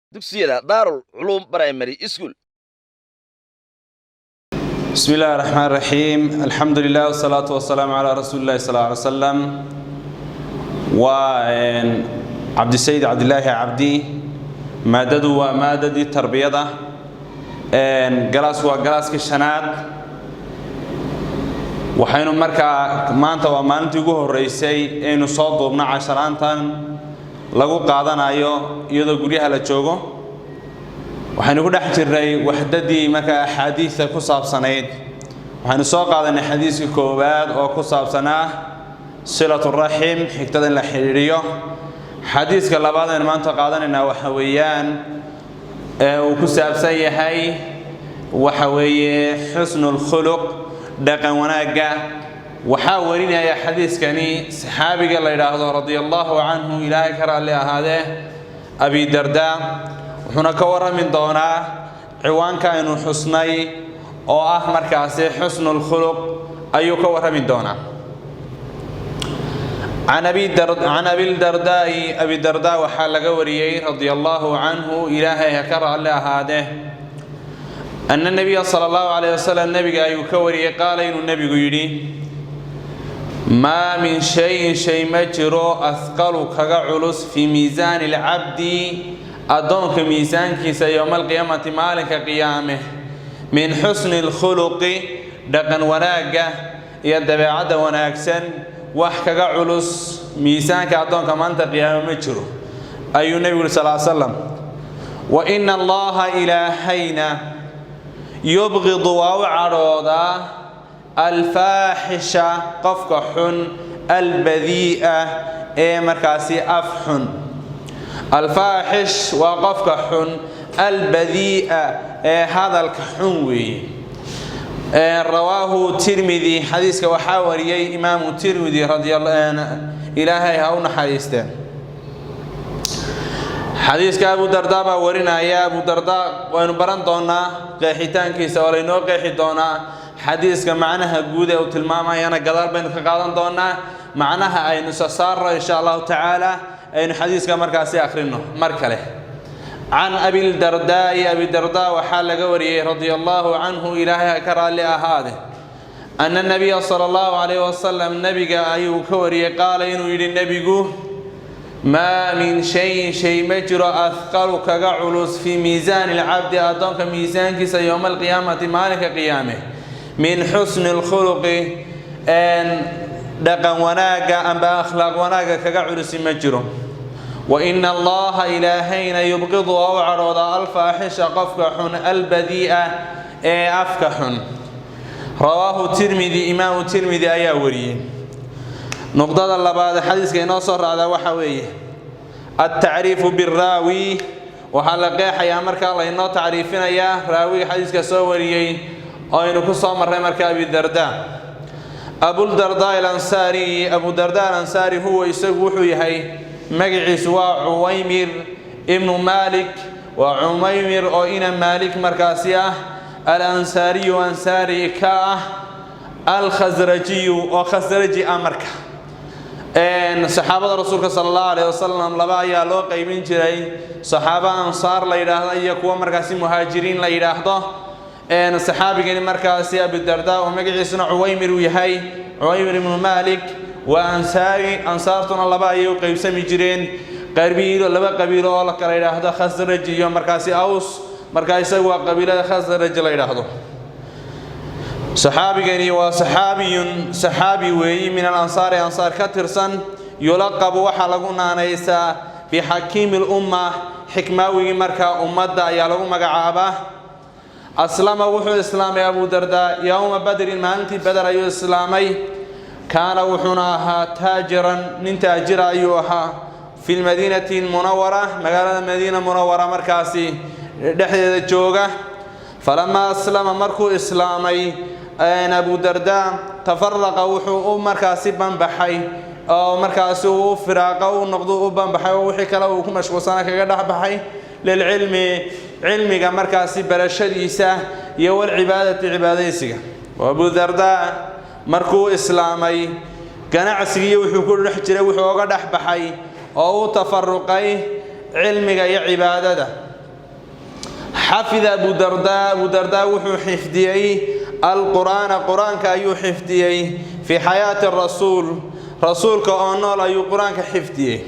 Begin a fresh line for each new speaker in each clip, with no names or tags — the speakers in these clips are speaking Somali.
Dugsiyada Daarul Culuum Primary School.
بسم الله الرحمن الرحيم، الحمد لله والصلاة والسلام على رسول الله صلى الله عليه وسلم. وعبد السيد عبد الله عبدي، maadadu waa maadadii tarbiyada, class waa classkii shanaad. Waxaynu markaa maanta waa maalintii ugu horreysay aynu soo duubno casharaantan lagu qaadanayo iyadoo guryaha la joogo. Waxaynu ku dhex jirnay waxdadii markaa axaadiista ku saabsanayd. Waxaynu soo qaadanay xadiiskii koowaad oo ku saabsanaa silaturaxim, xigtada in la xidhiidhiyo. Xadiiska labaad aynu maanta qaadanaynaa waxa weeyaan ee uu ku saabsan yahay waxa weeye xusnulkhuluq, dhaqan wanaagga. Waxaa warinaya xadiiskani saxaabiga la yidhaahdo, radia allahu canhu, Ilaahay ka raalli ahaadee, Abi Darda. Wuxuuna ka warrami doonaa ciwaanka aynu xusnay oo ah markaasi xusnulkhuluq ayuu ka warrami doonaa. Can Abildardaai, Abidardaa waxaa laga wariyey, radia allahu canhu, Ilaahay ha ka raalli ahaadee, ana nabiya sala allahu calayh wasalam, nebiga ayuu ka wariyey, qaala, inuu nebigu yidhi: "Maa min shayin, shay ma jiro, ahqalu, kaga culus, fii miisaani alcabdi, addoonka miisaankiisa, yowma alqiyaamati, maalinka qiyaame, min xusni alkhuluqi, dhaqan wanaagga iyo dabeecadda wanaagsan. Wax kaga culus miisaanka addoonka maalinta qiyaame ma jiro," ayuu nebigu yuri sal slam. "Wa ina Allaha, Ilaahayna, yubqidu, waa u cadhoodaa, alfaaxisha, qofka xun, albadii'a, ee markaasi af xun." Alfaaxish waa qofka xun, albadii'a, ee hadalka xun weeye. Rawaahu Tirmidi, xadiiska waxaa wariyey Imaamu Tirmidi, Ilaahay ha u naxariiste. Xadiiska Abu Darda baa warinaya. Abu Darda waynu baran doonaa qeexitaankiisa oo laynoo qeexi doonaa. Xadiiska macnaha guud ee uu tilmaamayana gadaal baynu ka qaadan doonaa. Macnaha aynu sasaarro, insha Allahu tacaala, aynu xadiiska markaasi akhrino mar kale. Can Abildardaai, Abidarda waxaa laga wariyey, radia allahu canhu, Ilaahay ha ka raalli ahaade, ana nabiya sala allahu calayhi wasalam, nebiga ayuu ka wariyey, qaala, inuu yidhi nebigu: "Maa min shayin, shay ma jiro, ahqalu, kaga culus, fii miisaani alcabdi, addoonka miisaankiisa, yowma alqiyaamati, maalinka qiyaame, min xusni lkhuluqi, dhaqan wanaagga amba akhlaaq wanaagga kaga culusi ma jiro. Wa ina Allaha, Ilaahayna, yubqidu, waa u cadhoodaa, alfaaxisha, qofka xun, albadii'a, ee afka xun." Rawaahu Tirmidi, Imaamu Tirmidi ayaa wariyey. Nuqdada labaad xadiiska inoo soo raacdaa waxaa weeye altacriifu biraawi. Waxaa la qeexayaa markaa laynoo tacriifinayaa raawiga xadiiska soo wariyey oo aynu ku soo marray marka Abidarda. Abuldarda alansaari, Abudarda Alansaari, huwa, isagu wuxuu yahay, magaciisu waa Cuwaymir ibnu Maalik, waa Cumaymir oo ina Maalik markaasi ah, Alansaariyu, ansaari ka ah, Alkhasrajiyu, oo khasraji ah. Marka saxaabada Rasuulka sala allahu alayh wasalam laba ayaa loo qaybin jiray: saxaabo ansaar la yidhaahdo iyo kuwo markaasi muhaajiriin la yidhaahdo. Saxaabigani markaasi Abidarda oo magaciisuna Cuwaymir uu yahay, Cuwaymir ibnu Maalik, waa ansaari. Ansaartuna laba ayay u qaybsami jireen, qabiilo, laba qabiilo oo la kala yidhaahdo Khasraj iyo markaasi Aws. Markaa isagu waa qabiilada Khasraj la yidhaahdo. Saxaabigani waa saxaabiyun, saxaabi weeyi, min alansaari, ansaar ka tirsan. Yulaqabu, waxaa lagu naanaysaa, bixakiimi lumma, xikmaawigii markaa ummadda ayaa lagu magacaabaa. Aslama, wuxuu islaamay Abu Darda, yowma Badrin, maalintii Beder ayuu islaamay. Kaana, wuxuuna ahaa, taajiran, nin taajira ayuu ahaa, fi lmadiinati lmunawara, magaalada Madiina Munawara markaasi dhexdeeda jooga. Falamaa aslama, markuu islaamay Abu Darda, tafaraqa, wuxuu u markaasi banbaxay oo markaasi uu firaaqa u noqdo, u banbaxay oo wixii kale uu ku mashquulsana kaga dhex baxay, lilcilmi, cilmiga markaasi barashadiisa, iyo walcibaadati, cibaadaysiga. Abu Darda markuu islaamay, ganacsigiiyo wuxuu ku dhex jiray wuxuu oga dhex baxay oo u tafaruqay cilmiga iyo cibaadada. Xafida Abu Dardaa, Abu Dardaa wuxuu xifdiyey alqur'aana, qur-aanka ayuu xifdiyey, fii xayaati rasuul, rasuulka oo nool ayuu qur-aanka xifdiyey.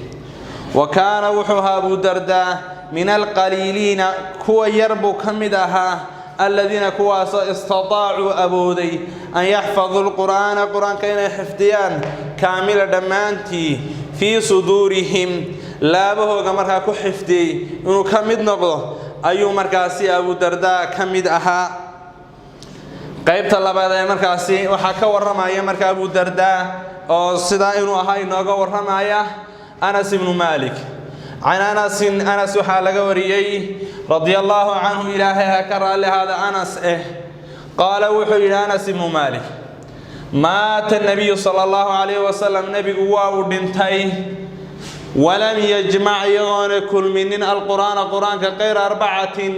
Wa kaana, wuxuu ahaa Abu Dardaa, min alqaliiliina, kuwa yar buu ka mid ahaa, aladiina, kuwaasoo, istataacuu, awooday, an yaxfaduu lqur'aana, qur-aanka inay xifdiyaan, kaamila, dhammaantii, fii suduurihim, laabahooga markaa ku xifdiyey inuu ka mid noqdo ayuu markaasi Abu Dardaa ka mid ahaa. Qaybta labaad ee markaasi waxaa ka warramaya marka Abu Dardaa oo sidaa inuu ahaa inooga warramaya Anas ibnu Malik. Can Anasin, Anas waxaa laga wariyey, radia Allaahu canhu, Ilaahay ha ka raalli ahaada Anas eh, qaala, wuxuu yidhi Anas ibnu Malik: maata nabiyu sala Allahu calayhi wasalam, nebigu waa uu dhintay, walam yajmac, iyagoona kulminin, alqur'aana, qur-aanka, kayra arbacatin,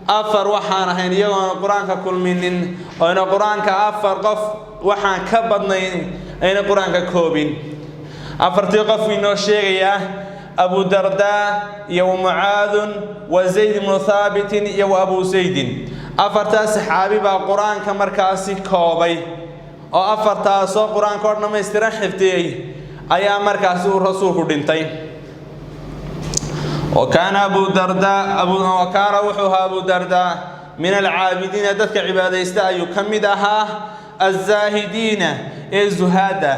afar waxaan ahayn iyagoona qur-aanka kulminin, oyna qur-aanka afar qof waxaan ka badnayn ayna qur-aanka koobin. Afartii qof inoo sheegayaa: Abu Dardaa iyo wa Mucaadun wa Zayd ibnu Thaabitin iyo wa Abu Saydin. Afartaas saxaabi baa qur-aanka markaasi koobay, oo afartaasoo qur-aanka oo dhammaystiran xifdiyey ayaa markaasi uu rasuulku dhintay. Wa kaana Abu Dardaa, wa kaana, wuxuu ahaa Abu Dardaa, min alcaabidiina, dadka cibaadaysta ayuu ka mid ahaa, azaahidiina, ee zuhaada.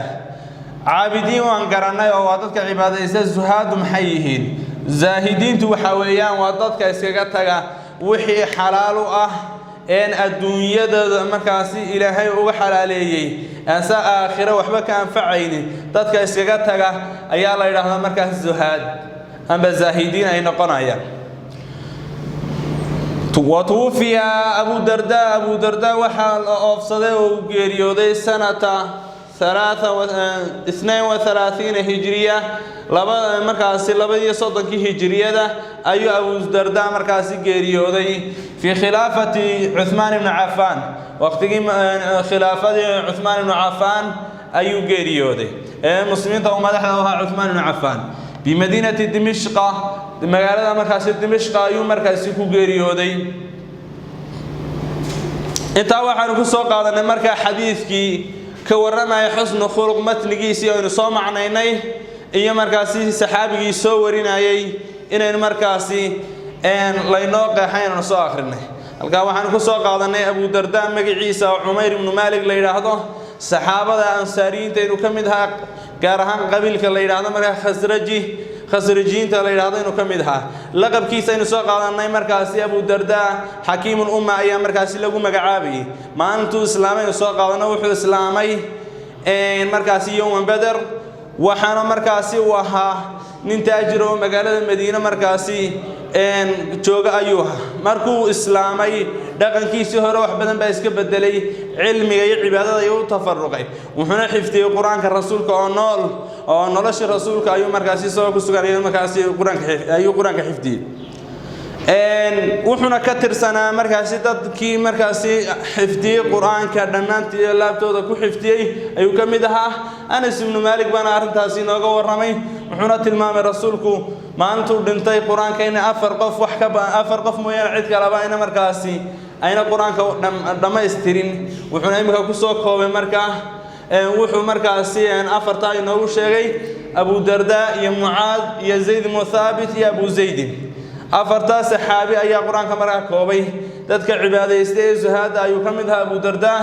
Caabidiin waan garannay oo waa dadka cibaadaysta. Zuhaadu maxay yihiin? Zaahidiintu waxa weeyaan waa dadka iskaga taga wixii xalaal u ah een adduunyadooda markaasi Ilaahay uga xalaaleeyey, aanse aakhiro waxba ka anfacaynin. Dadka iskaga taga ayaa la yidhaahdaa markaas zuhaad amba zaahidiin ay noqonayaan. Wa tuwufiya Abu Darda, Abu Darda waxaa la oofsaday oo uu geeriyooday sanata 32 hijriya, laba markaasi 32-kii hijriyada ayuu Abu Darda markaasi geeriyooday, fii khilaafati Cuthmaan ibni Cafaan, waqtigii khilaafadii Cuthmaan ibnu Cafaan ayuu geeriyooday, ee muslimiinta uu madaxda u ahaa Cuthmaan ibnu Cafaan, bimadiinati Dimishqa, magaalada markaasi Dimishqa ayuu markaasi ku geeriyooday. Intaa waxaanu ku soo qaadanay markaa xadiidkii ka warramaya xusnu khuluq, matnigiisii aynu soo macnaynay, iyo markaasi saxaabigii soo warinayay inaynu markaasi laynoo qeexay aynu soo akhrinay. Halkaa waxaanu ku soo qaadanay Abu Darda magaciisa oo Cumayr ibnu Maalik la yidhaahdo, saxaabada ansaariyiinta inuu ka mid ahaa, gaar ahaan qabiilka la yidhaahdo markaa Khasraji, khasrajiyiinta la yidhaahdo inuu ka mid ahaa. Laqabkiisa aynu soo qaadanay markaasi Abu Darda xakiimul umma ayaa markaasi lagu magacaabayay. Maalintuu islaamay aynu soo qaadano, wuxuu islaamay markaasi yowman Beder. Waxaana markaasi uu ahaa nin taajir oo magaalada Madiine markaasi jooga ayuu ahaa. Markuu islaamay dhaqankiisii hore wax badan baa iska bedelay, cilmiga iyo cibaadada ayuu u tafaruqay, wuxuuna xifdiyey qur-aanka rasuulka oo nool, oo noloshii rasuulka ayuu markaasi isagoo ku sugan markaasi qur-aanka ayuu qur-aanka xifdiyey. Wuxuuna ka tirsanaa markaasi dadkii markaasi xifdiyey qur-aanka dhammaantii, laabtooda ku xifdiyey ayuu ka mid ahaa. Anas ibnu Maalik baana arrintaasi inooga warramay, wuxuuna tilmaamay rasuulku maalintuu dhintay qur-aanka in afar qof wax ka afar qof mooyaane cid kaleba ayna markaasi ayna qur-aanka dhammaystirin. Wuxuuna iminka kusoo koobay markaa, wuxuu markaasi afartaa inoogu sheegay: Abu Darda iyo Mucaad iyo Zayd ibnu Thaabit iyo Abu Zaydin. Afartaa saxaabi ayaa qur-aanka markaa koobay. Dadka cibaadaystay ee zuhaadda ayuu ka mid ahaa Abu Darda,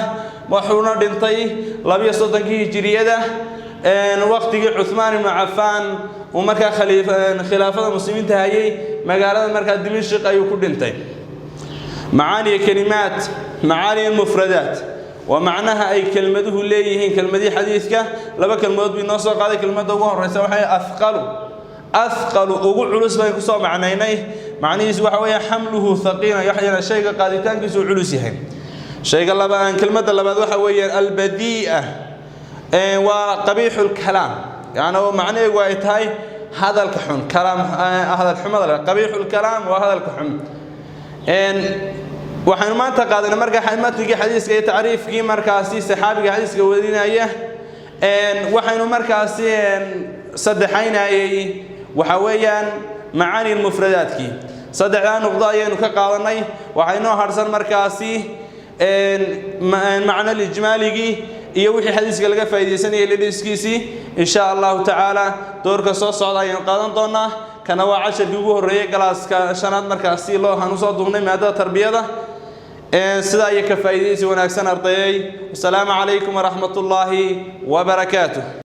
wuxuuna dhintay 32-kii hijiriyada, waqtigii Cuthmaan ibnu Cafaan uu markaa khilaafada muslimiinta hayay, magaalada markaa Dimashq ayuu ku dhintay. Macaani kalimaat, macaani mufradaat, waa macnaha ay kelmaduhu leeyihiin. Kelmadii xadiidka laba kelmadood buu inoo soo qaaday. Kelmadda ugu horreysa waxay athqalu, athqalu ugu culus bayn kusoo macnaynay. Macnihiisu waxa weeye xamluhu thaqiila, waxayna shayga qaaditaankiisu uu culus yahay. Shayga laba, kelmadda labaad waxa weeyaan albadii'a, waa qabiixu lkalaam, yacni oo macnaheegu ay tahay hadalka xun, kalaam hadal xumada le. Qabiixu lkalaam waa hadalka xun. Waxaynu maanta qaadanay marka matnigii xadiiska iyo tacriifkii markaasi saxaabiga xadiiska warinaya. Waxaynu markaasi saddexaynayay waxa weeyaan macaani mufradaadkii. Saddexdaa nuqdo ayaynu ka qaadanay. Waxaa inoo harsan markaasi macno ijmaaligii iyo wixii xadiiska laga faa'iidaysanayay lidhiskiisii. Insha Allahu tacaala, doorka soo socda ayaynu qaadan doonaa. Kana waa casharkii ugu horreeyey galaaska shanaad markaasi loo han usoo duubnay maadada tarbiyada. Sidaa iyo ka faa'iidaysi wanaagsan, ardayey. Wasalaamu calaykum waraxmat ullaahi wabarakaatuh.